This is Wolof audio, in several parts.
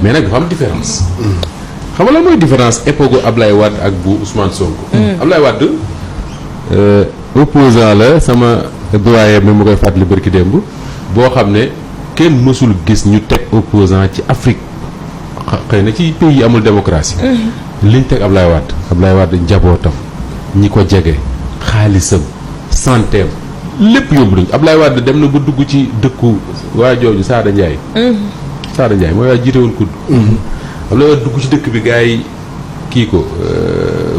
mais nag dafa am différence. xam nga lan mooy différence époque Ablaye Wade ak bu Ousmane Sonko. Ablaye Wade opposant la sama doyen bi mu koy fàttali bërki démb boo xam ne kenn mësul gis ñu teg opposant ci Afrique xëy na ci pays yi amul démocratie. liñ teg Ablaye Wade njabootam ñi ko jege xaalisam santeem lépp yóbbu nañu Ablaye Wade dem na ba dugg ci dëkku waa jooju Sada Ndiaye. Sada Ndiaye mooy waa jiite woon kudd. Ablaye Wade dugg ci dëkk bi gars yi kii ko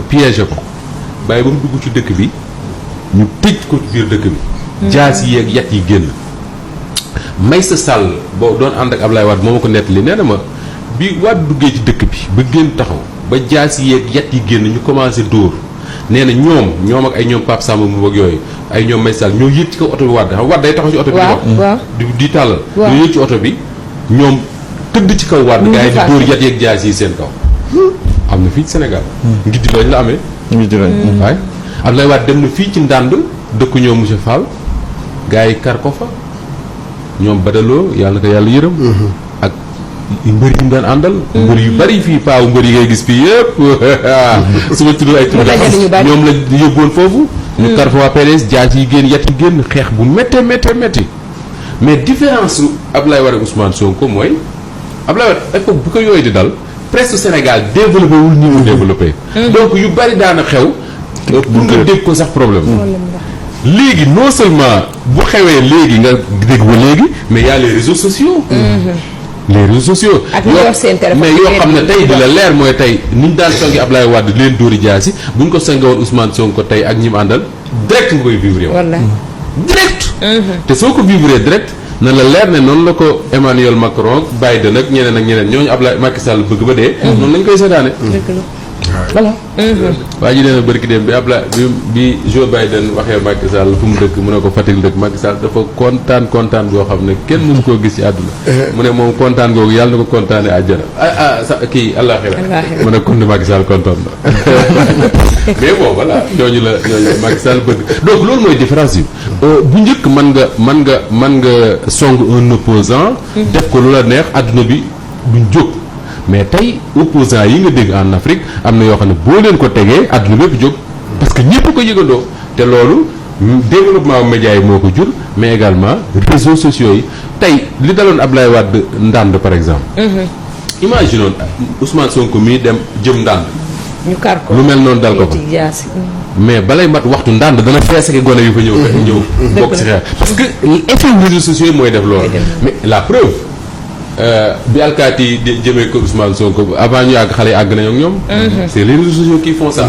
piégé ko bàyyi ba mu dugg ci dëkk bi ñu tëj ko ci biir dëkk bi. jaas yi ak yat yi génn. Maysa Sall boo doon ànd ak Ablaye Wade moo ma ko nettali nee na ma bi Wade duggee ci dëkk bi ba génn taxaw ba jaas yi ak yat yi génn ñu commencé dóor nee na ñoom ak ay ñoom Pape Samba mu ak yooyu ay ñoom Maysa Sall ñoo yëg ci kaw oto bi Wade xam Wade day taxaw ci oto bi. di tàllal. ñoo yëg ci oto bi ñoom. tëdd ci kaw Wade gars yi di dóor yat yeeg jaas yi seen kaw. am na fii ci Sénégal. ngiddi lañ la amee. ngiddi lañ. waaye Abdoulaye Wade dem na fii ci ndànd dëkk ñoom monsieur Fall gars yi kar ko fa ñoom badaloo yàlla na ko yàlla yërëm. ak mbër yi mu daan àndal. mbër yu bari fii paawu mbër yi ngay gis fii yëpp. su ma tudd ay tur ñoom la yóbboon foofu. ñu kar fa waa PDS jaas yi génn yat yi génn xeex bu méttee métti mais différence su Abdoulaye Wade ak Ousmane Sonko mooy. Abdoulaye Wade époque bu ko yooyu di dal presque Sénégal développé wul ni mu développé. donc yu bari daana xew. pour nga dégg ko sax problème. léegi non seulement bu xewee léegi nga dégg ko léegi mais y a les réseaux sociaux. les réseaux sociaux. ak ñu yor seen téléphone mais yoo xam ne tey di la leer mooy tey ni ñu daan songi Abdoulaye Wade di leen dóori jaasi bu ñu ko songe woon Ousmane Sonko tey ak ñi mu àndal direct nga koy vivre yow. direct. te soo ko vivre direct. na la leer ne noonu la ko Emmanuel Macron Biden ak ñeneen ñooñu Ablaye Macky Sall bëgg ba dee. noonu lañ koy seetaane. voilà. waa ji nee na barki dem bi Ablaye bi Joe Biden waxee Macky Sall fu mu dëkk mu ne ko Fatick dëkk Macky Sall dafa kontaan boo xam ne kenn mësu koo gis ci àdduna. mu ne moom kontaan googu yàlla na ko kontaanee àjjana sa kii àllaaxira mu ne kon ne Macky Sall kontaan na. mais bon voilà ñooñu la Macky Sall bëgg donc loolu mooy différence yi. bu njëkk mën nga song un opposant def ko lu la neex àdduna bi duñ jóg. mais tey opposants yi nga dégg en Afrique am na yoo xam ne boo leen ko tegee àdduna bépp jóg parce que ñëpp ko yëgandoo te loolu développement média yi moo ko jur mais également réseaux sociaux yi tey li daloon Ablaye Wade ndànd par exemple. imaginons Ousmane Sonko mii dem jëm ndànd. ñu kar ko lu mel noonu dal ko fa. mais balay mat waxtu ndànd dana feese ke gone yu fa ñëw bokk ci xeex parce que effet réseaux sociaux yi mooy def loolu mais la preuve. bi alkaati yi jëmee ko Ousmane Sonko avant ñu àgg xale yi àgg nañu ak ñoom. c'est les réseaux sociaux qui font ça.